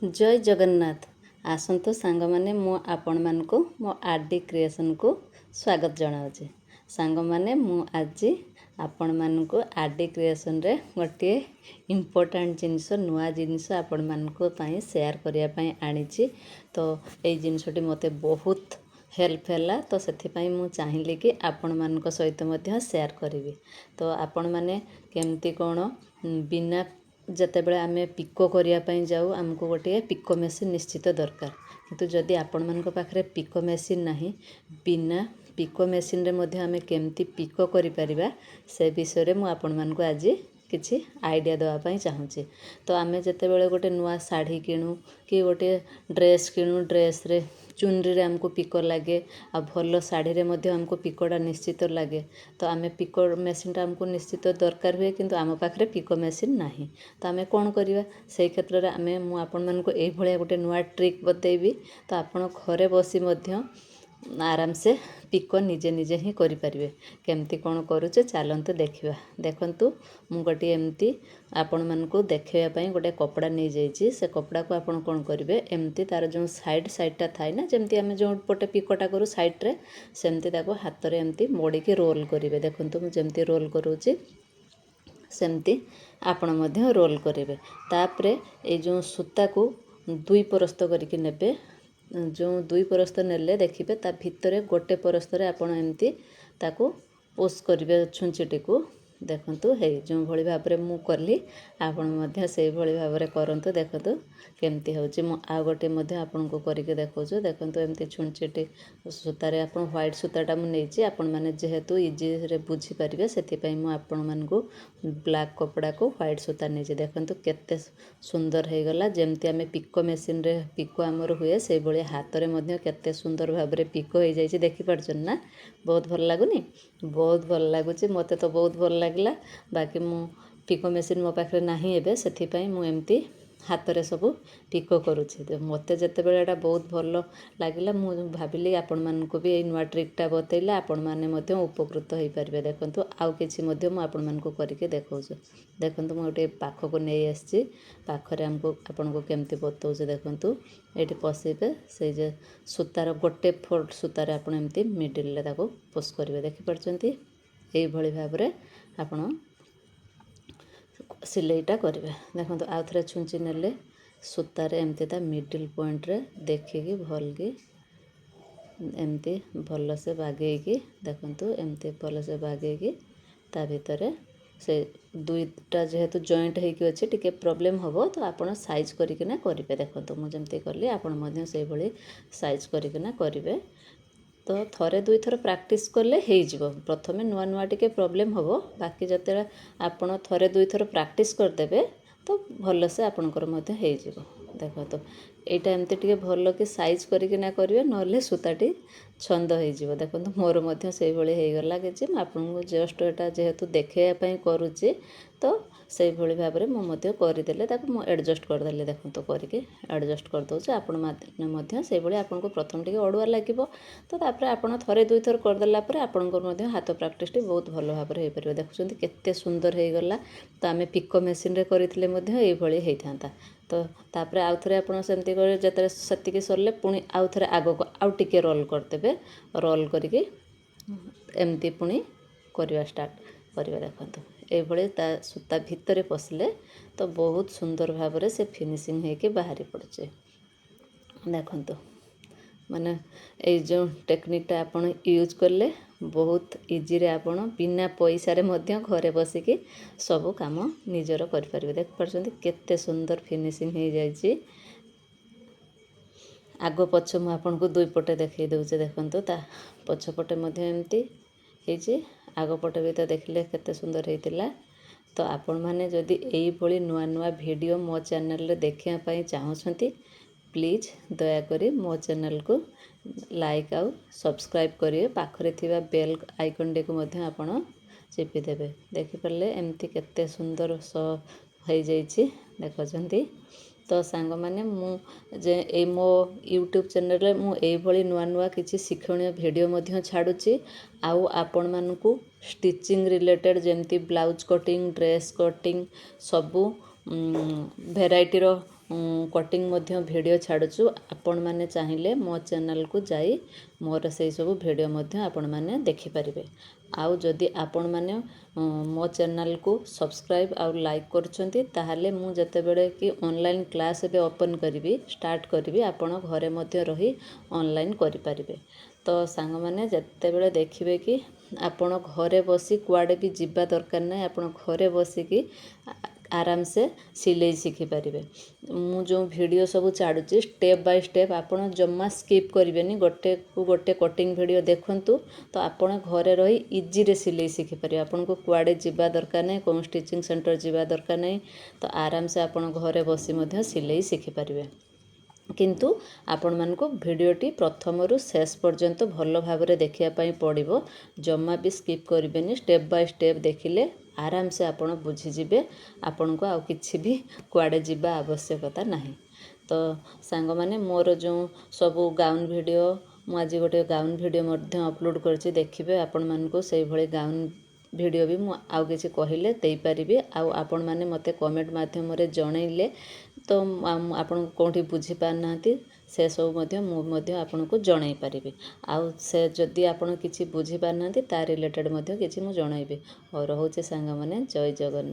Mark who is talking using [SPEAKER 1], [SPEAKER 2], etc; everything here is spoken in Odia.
[SPEAKER 1] ଜୟ ଜଗନ୍ନାଥ। ଆସନ୍ତୁ ସାଙ୍ଗମାନେ, ମୁଁ ଆପଣମାନଙ୍କୁ ମୋ ଆର୍ ଡି କ୍ରିଏସନ୍କୁ ସ୍ୱାଗତ ଜଣାଉଛି। ସାଙ୍ଗମାନେ, ମୁଁ ଆଜି ଆପଣମାନଙ୍କୁ ଆର୍ ଡି କ୍ରିଏସନ୍ରେ ଗୋଟିଏ ଇମ୍ପୋର୍ଟାଣ୍ଟ ଜିନିଷ, ନୂଆ ଜିନିଷ ଆପଣମାନଙ୍କ ପାଇଁ ସେୟାର କରିବା ପାଇଁ ଆଣିଛି। ତ ଏଇ ଜିନିଷଟି ମୋତେ ବହୁତ ହେଲ୍ପ ହେଲା, ତ ସେଥିପାଇଁ ମୁଁ ଚାହିଁଲି କି ଆପଣମାନଙ୍କ ସହିତ ମଧ୍ୟ ସେୟାର କରିବି। ତ ଆପଣମାନେ କେମିତି କ'ଣ ବିନା, ଯେତେବେଳେ ଆମେ ପିକୋ କରିବା ପାଇଁ ଯାଉ, ଆମକୁ ଗୋଟିଏ ପିକୋ ମେସିନ୍ ନିଶ୍ଚିତ ଦରକାର। କିନ୍ତୁ ଯଦି ଆପଣମାନଙ୍କ ପାଖରେ ପିକୋ ମେସିନ୍ ନାହିଁ, ବିନା ପିକୋ ମେସିନ୍ରେ ମଧ୍ୟ ଆମେ କେମିତି ପିକୋ କରିପାରିବା, ସେ ବିଷୟରେ ମୁଁ ଆପଣମାନଙ୍କୁ ଆଜି କିଛି ଆଇଡ଼ିଆ ଦେବା ପାଇଁ ଚାହୁଁଛି। ତ ଆମେ ଯେତେବେଳେ ଗୋଟେ ନୂଆ ଶାଢ଼ୀ କିଣୁ କି ଗୋଟିଏ ଡ୍ରେସ୍ କିଣୁ, ଡ୍ରେସ୍ରେ ଚୁନରିରେ ଆମକୁ ପିକୋ ଲାଗେ, ଆଉ ଭଲ ଶାଢ଼ୀରେ ମଧ୍ୟ ଆମକୁ ପିକୋଟା ନିଶ୍ଚିତ ଲାଗେ। ତ ଆମେ ପିକୋ ମେସିନ୍ଟା ଆମକୁ ନିଶ୍ଚିତ ଦରକାର ହୁଏ, କିନ୍ତୁ ଆମ ପାଖରେ ପିକୋ ମେସିନ୍ ନାହିଁ, ତ ଆମେ କ'ଣ କରିବା? ସେଇ କ୍ଷେତ୍ରରେ ମୁଁ ଆପଣମାନଙ୍କୁ ଏଇଭଳିଆ ଗୋଟେ ନୂଆ ଟ୍ରିକ୍ ବତେଇବି। ତ ଆପଣ ଘରେ ବସି ମଧ୍ୟ ଆରାମସେ ପିକୋ ନିଜେ ନିଜେ ହିଁ କରିପାରିବେ। କେମିତି କ'ଣ କରୁଛେ, ଚାଲନ୍ତୁ ଦେଖିବା। ଦେଖନ୍ତୁ, ମୁଁ ଗୋଟିଏ ଏମିତି ଆପଣମାନଙ୍କୁ ଦେଖାଇବା ପାଇଁ ଗୋଟେ କପଡ଼ା ନେଇଯାଇଛି। ସେ କପଡ଼ାକୁ ଆପଣ କ'ଣ କରିବେ, ଏମିତି ତା'ର ଯେଉଁ ସାଇଡ଼୍ ସାଇଡ଼୍ଟା ଥାଏ ନା, ଯେମିତି ଆମେ ଯେଉଁ ପଟେ ପିକୋଟା କରୁ ସାଇଡ଼୍ରେ, ସେମିତି ତାକୁ ହାତରେ ଏମିତି ମୋଡ଼ିକି ରୋଲ୍ କରିବେ। ଦେଖନ୍ତୁ, ମୁଁ ଯେମିତି ରୋଲ୍ କରୁଛି, ସେମିତି ଆପଣ ମଧ୍ୟ ରୋଲ୍ କରିବେ। ତାପରେ ଏଇ ଯେଉଁ ସୂତାକୁ ଦୁଇ ପରସ୍ତ କରିକି ନେବେ। ଯେଉଁ ଦୁଇ ପରସ୍ତ ନେଲେ ଦେଖିବେ, ତା ଭିତରେ ଗୋଟେ ପରସ୍ତରେ ଆପଣ ଏମିତି ତାକୁ ପୁସ୍ କରିବେ ଛୁଞ୍ଚିଟିକୁ। ଦେଖନ୍ତୁ, ହେଇ ଯେଉଁଭଳି ଭାବରେ ମୁଁ କଲି, ଆପଣ ମଧ୍ୟ ସେଇଭଳି ଭାବରେ କରନ୍ତୁ। ଦେଖନ୍ତୁ କେମିତି ହେଉଛି। ମୁଁ ଆଉ ଗୋଟିଏ ମଧ୍ୟ ଆପଣଙ୍କୁ କରିକି ଦେଖାଉଛି। ଦେଖନ୍ତୁ, ଏମିତି ଛୁଞ୍ଚିଟି ସୂତାରେ ଆପଣ, ହ୍ୱାଇଟ୍ ସୂତାଟା ମୁଁ ନେଇଛି, ଆପଣମାନେ ଯେହେତୁ ଇଜିରେ ବୁଝିପାରିବେ, ସେଥିପାଇଁ ମୁଁ ଆପଣମାନଙ୍କୁ ବ୍ଲାକ୍ କପଡ଼ାକୁ ହ୍ୱାଇଟ୍ ସୂତା ନେଇଛି। ଦେଖନ୍ତୁ କେତେ ସୁନ୍ଦର ହେଇଗଲା। ଯେମିତି ଆମେ ପିକୋ ମେସିନ୍ରେ ପିକୋ ଆମର ହୁଏ, ସେଇଭଳି ହାତରେ ମଧ୍ୟ କେତେ ସୁନ୍ଦର ଭାବରେ ପିକୋ ହେଇଯାଇଛି। ଦେଖିପାରୁଛନ୍ତି ନା? ବହୁତ ଭଲ ଲାଗୁନି? ବହୁତ ଭଲ ଲାଗୁଛି। ମୋତେ ତ ବହୁତ ଭଲ ଲାଗିଲା। ବାକି ମୁଁ ପିକୋ ମେସିନ୍ ମୋ ପାଖରେ ନାହିଁ ଏବେ, ସେଥିପାଇଁ ମୁଁ ଏମିତି ହାତରେ ସବୁ ପିକୋ କରୁଛି। ତ ମୋତେ ଯେତେବେଳେ ଏଇଟା ବହୁତ ଭଲ ଲାଗିଲା, ମୁଁ ଭାବିଲି ଆପଣମାନଙ୍କୁ ବି ଏଇ ନୂଆ ଟ୍ରିକ୍ଟା ବତେଇଲେ ଆପଣମାନେ ମଧ୍ୟ ଉପକୃତ ହେଇପାରିବେ। ଦେଖନ୍ତୁ, ଆଉ କିଛି ମଧ୍ୟ ମୁଁ ଆପଣମାନଙ୍କୁ କରିକି ଦେଖାଉଛି। ଦେଖନ୍ତୁ, ମୁଁ ଗୋଟେ ପାଖକୁ ନେଇ ଆସିଛି। ପାଖରେ ଆମକୁ ଆପଣଙ୍କୁ କେମିତି ବତଉଛି ଦେଖନ୍ତୁ। ଏଇଠି ପଶେଇବେ, ସେଇ ଯେ ସୂତାର ଗୋଟେ ଫୋଲ୍ଡ ସୂତାରେ ଆପଣ ଏମିତି ମିଡ଼ିଲରେ ତାକୁ ପୁସ୍ କରିବେ। ଦେଖିପାରୁଛନ୍ତି? ଏଇଭଳି ଭାବରେ ଆପଣ ସିଲେଇଟା କରିବେ। ଦେଖନ୍ତୁ, ଆଉ ଥରେ ଛୁଞ୍ଚି ନେଲେ, ସୂତାରେ ଏମିତି ତା ମିଡ଼ିଲ୍ ପଏଣ୍ଟରେ ଦେଖିକି ଭଲକି ଏମିତି ଭଲସେ ବାଗେଇକି, ଦେଖନ୍ତୁ, ଏମିତି ଭଲସେ ବାଗେଇକି ତା ଭିତରେ ସେ ଦୁଇଟା ଯେହେତୁ ଜଏଣ୍ଟ ହେଇକି ଅଛି, ଟିକେ ପ୍ରୋବ୍ଲେମ୍ ହେବ, ତ ଆପଣ ସାଇଜ୍ କରିକିନା କରିବେ। ଦେଖନ୍ତୁ, ମୁଁ ଯେମିତି କଲି, ଆପଣ ମଧ୍ୟ ସେଇଭଳି ସାଇଜ୍ କରିକିନା କରିବେ। ତ ଥରେ ଦୁଇଥର ପ୍ରାକ୍ଟିସ୍ କଲେ ହେଇଯିବ। ପ୍ରଥମେ ନୂଆ ନୂଆ ଟିକେ ପ୍ରୋବ୍ଲେମ୍ ହେବ, ବାକି ଯେତେବେଳେ ଆପଣ ଥରେ ଦୁଇଥର ପ୍ରାକ୍ଟିସ୍ କରିଦେବେ, ତ ଭଲସେ ଆପଣଙ୍କର ମଧ୍ୟ ହେଇଯିବ। ଦେଖନ୍ତୁ, ଏଇଟା ଏମିତି ଟିକେ ଭଲ କି ସାଇଜ୍ କରିକିନା କରିବେ, ନହେଲେ ସୂତାଟି ଛନ୍ଦ ହେଇଯିବ। ଦେଖନ୍ତୁ, ମୋର ମଧ୍ୟ ସେଇଭଳି ହେଇଗଲା କିଛି। ମୁଁ ଆପଣଙ୍କୁ ଜଷ୍ଟ ଏଇଟା ଯେହେତୁ ଦେଖାଇବା ପାଇଁ କରୁଛି, ତ ସେଇଭଳି ଭାବରେ ମୁଁ ମଧ୍ୟ କରିଦେଲେ, ତାକୁ ମୁଁ ଆଡ଼ଜଷ୍ଟ କରିଦେଲି। ଦେଖନ୍ତୁ, କରିକି ଆଡ଼ଜଷ୍ଟ କରିଦେଉଛି। ଆପଣ ମଧ୍ୟ ସେଇଭଳି ଆପଣଙ୍କୁ ପ୍ରଥମେ ଟିକେ ଅଡ଼ୁଆ ଲାଗିବ, ତ ତାପରେ ଆପଣ ଥରେ ଦୁଇଥର କରିଦେଲା ପରେ ଆପଣଙ୍କର ମଧ୍ୟ ହାତ ପ୍ରାକ୍ଟିସ୍ଟି ବହୁତ ଭଲ ଭାବରେ ହେଇପାରିବ। ଦେଖୁଛନ୍ତି କେତେ ସୁନ୍ଦର ହେଇଗଲା? ତ ଆମେ ପିକୋ ମେସିନ୍ରେ କରିଥିଲେ ମଧ୍ୟ ଏଇଭଳି ହେଇଥାନ୍ତା। ତ ତାପରେ ଆଉ ଥରେ ଆପଣ ସେମିତି କରି ଯେତେବେଳେ ସେତିକି ସରିଲେ, ପୁଣି ଆଉ ଥରେ ଆଗକୁ ଆଉ ଟିକେ ରୋଲ୍ କରିଦେବେ। ରୋଲ୍ କରିକି ଏମିତି ପୁଣି କରିବା ଷ୍ଟାର୍ଟ କରିବା। ଦେଖନ୍ତୁ, ଏଇଭଳି ତା ସୂତା ଭିତରେ ପଶିଲେ ତ ବହୁତ ସୁନ୍ଦର ଭାବରେ ସେ ଫିନିସିଂ ହେଇକି ବାହାରି ପଡ଼ୁଛି। ଦେଖନ୍ତୁ, ମାନେ ଏଇ ଯେଉଁ ଟେକ୍ନିକ୍ଟା ଆପଣ ୟୁଜ୍ କଲେ, ବହୁତ ଇଜିରେ ଆପଣ ବିନା ପଇସାରେ ମଧ୍ୟ ଘରେ ବସିକି ସବୁ କାମ ନିଜର କରିପାରିବେ। ଦେଖିପାରୁଛନ୍ତି କେତେ ସୁନ୍ଦର ଫିନିସିଂ ହେଇଯାଇଛି? ଆଗ ପଛ ମୁଁ ଆପଣଙ୍କୁ ଦୁଇ ପଟେ ଦେଖାଇ ଦେଉଛି। ଦେଖନ୍ତୁ, ତା ପଛପଟେ ମଧ୍ୟ ଏମିତି ହେଇଛି, ଆଗ ପଟେ ବି ତ ଦେଖିଲେ କେତେ ସୁନ୍ଦର ହେଇଥିଲା। ତ ଆପଣମାନେ ଯଦି ଏଇଭଳି ନୂଆ ନୂଆ ଭିଡ଼ିଓ ମୋ ଚ୍ୟାନେଲରେ ଦେଖିବା ପାଇଁ ଚାହୁଁଛନ୍ତି, ପ୍ଲିଜ୍ ଦୟାକରି ମୋ ଚ୍ୟାନେଲକୁ ଲାଇକ୍ ଆଉ ସବସ୍କ୍ରାଇବ୍ କରିବେ। ପାଖରେ ଥିବା ବେଲ୍ ଆଇକନ୍ଟିକୁ ମଧ୍ୟ ଆପଣ ଚିପିଦେବେ। ଦେଖିପାରିଲେ, ଏମିତି କେତେ ସୁନ୍ଦର ହେଇଯାଇଛି ଦେଖୁଛନ୍ତି? ତ ସାଙ୍ଗମାନେ, ମୁଁ ଯେ ଏଇ ମୋ ୟୁଟ୍ୟୁବ୍ ଚ୍ୟାନେଲରେ ମୁଁ ଏଇଭଳି ନୂଆ ନୂଆ କିଛି ଶିକ୍ଷଣୀୟ ଭିଡ଼ିଓ ମଧ୍ୟ ଛାଡ଼ୁଛି, ଆଉ ଆପଣମାନଙ୍କୁ ଷ୍ଟିଚିଂ ରିଲେଟେଡ଼୍ ଯେମିତି ବ୍ଲାଉଜ୍ କଟିଂ, ଡ୍ରେସ୍ କଟିଂ, ସବୁ ଭେରାଇଟିର କଟିଂ ମଧ୍ୟ ଭିଡ଼ିଓ ଛାଡ଼ୁଛୁ। ଆପଣମାନେ ଚାହିଁଲେ ମୋ ଚ୍ୟାନେଲ୍କୁ ଯାଇ ମୋର ସେଇ ସବୁ ଭିଡ଼ିଓ ମଧ୍ୟ ଆପଣମାନେ ଦେଖିପାରିବେ। ଆଉ ଯଦି ଆପଣମାନେ ମୋ ଚ୍ୟାନେଲ୍କୁ ସବସ୍କ୍ରାଇବ୍ ଆଉ ଲାଇକ୍ କରୁଛନ୍ତି, ତାହେଲେ ମୁଁ ଯେତେବେଳେ କି ଅନଲାଇନ୍ କ୍ଲାସ୍ ଏବେ ଓପନ୍ କରିବି, ଷ୍ଟାର୍ଟ କରିବି, ଆପଣ ଘରେ ମଧ୍ୟ ରହି ଅନଲାଇନ୍ କରିପାରିବେ। ତ ସାଙ୍ଗମାନେ, ଯେତେବେଳେ ଦେଖିବେ କି ଆପଣ ଘରେ ବସି, କୁଆଡ଼େ ବି ଯିବା ଦରକାର ନାହିଁ, ଆପଣ ଘରେ ବସିକି ଆରାମସେ ସିଲେଇ ଶିଖିପାରିବେ। ମୁଁ ଯେଉଁ ଭିଡ଼ିଓ ସବୁ ଛାଡ଼ୁଛି ଷ୍ଟେପ୍ ବାଇ ଷ୍ଟେପ୍, ଆପଣ ଜମା ସ୍କିପ୍ କରିବେନି। ଗୋଟେକୁ ଗୋଟେ କଟିଂ ଭିଡ଼ିଓ ଦେଖନ୍ତୁ ତ ଆପଣ ଘରେ ରହି ଇଜିରେ ସିଲେଇ ଶିଖିପାରିବେ। ଆପଣଙ୍କୁ କୁଆଡ଼େ ଯିବା ଦରକାର ନାହିଁ, କେଉଁ ଷ୍ଟିଚିଂ ସେଣ୍ଟର ଯିବା ଦରକାର ନାହିଁ। ତ ଆରାମସେ ଆପଣ ଘରେ ବସି ମଧ୍ୟ ସିଲେଇ ଶିଖିପାରିବେ। କିନ୍ତୁ ଆପଣମାନଙ୍କୁ ଭିଡ଼ିଓଟି ପ୍ରଥମରୁ ଶେଷ ପର୍ଯ୍ୟନ୍ତ ଭଲ ଭାବରେ ଦେଖିବା ପାଇଁ ପଡ଼ିବ। ଜମା ବି ସ୍କିପ୍ କରିବେନି। ଷ୍ଟେପ୍ ବାଇ ଷ୍ଟେପ୍ ଦେଖିଲେ ଆରାମସେ ଆପଣ ବୁଝିଯିବେ। ଆପଣଙ୍କୁ ଆଉ କିଛି ବି କୁଆଡ଼େ ଯିବା ଆବଶ୍ୟକତା ନାହିଁ। ତ ସାଙ୍ଗମାନେ, ମୋର ଯେଉଁ ସବୁ ଗାଉନ୍ ଭିଡ଼ିଓ, ମୁଁ ଆଜି ଗୋଟେ ଗାଉନ୍ ଭିଡ଼ିଓ ମଧ୍ୟ ଅପଲୋଡ଼ କରିଛି, ଦେଖିବେ। ଆପଣମାନଙ୍କୁ ସେଇଭଳି ଗାଉନ୍ ଭିଡ଼ିଓ ବି ମୁଁ ଆଉ କିଛି କହିଲେ ଦେଇପାରିବି। ଆଉ ଆପଣମାନେ ମୋତେ କମେଣ୍ଟ ମାଧ୍ୟମରେ ଜଣେଇଲେ ତ ଆପଣ କେଉଁଠି ବୁଝିପାରୁନାହାନ୍ତି, ସେସବୁ ମଧ୍ୟ ମୁଁ ମଧ୍ୟ ଆପଣଙ୍କୁ ଜଣେଇ ପାରିବି। ଆଉ ସେ ଯଦି ଆପଣ କିଛି ବୁଝିପାରୁନାହାନ୍ତି, ତା ରିଲେଟେଡ଼୍ ମଧ୍ୟ କିଛି ମୁଁ ଜଣାଇବି। ହଉ, ରହୁଛି ସାଙ୍ଗମାନେ। ଜୟ ଜଗନ୍ନାଥ।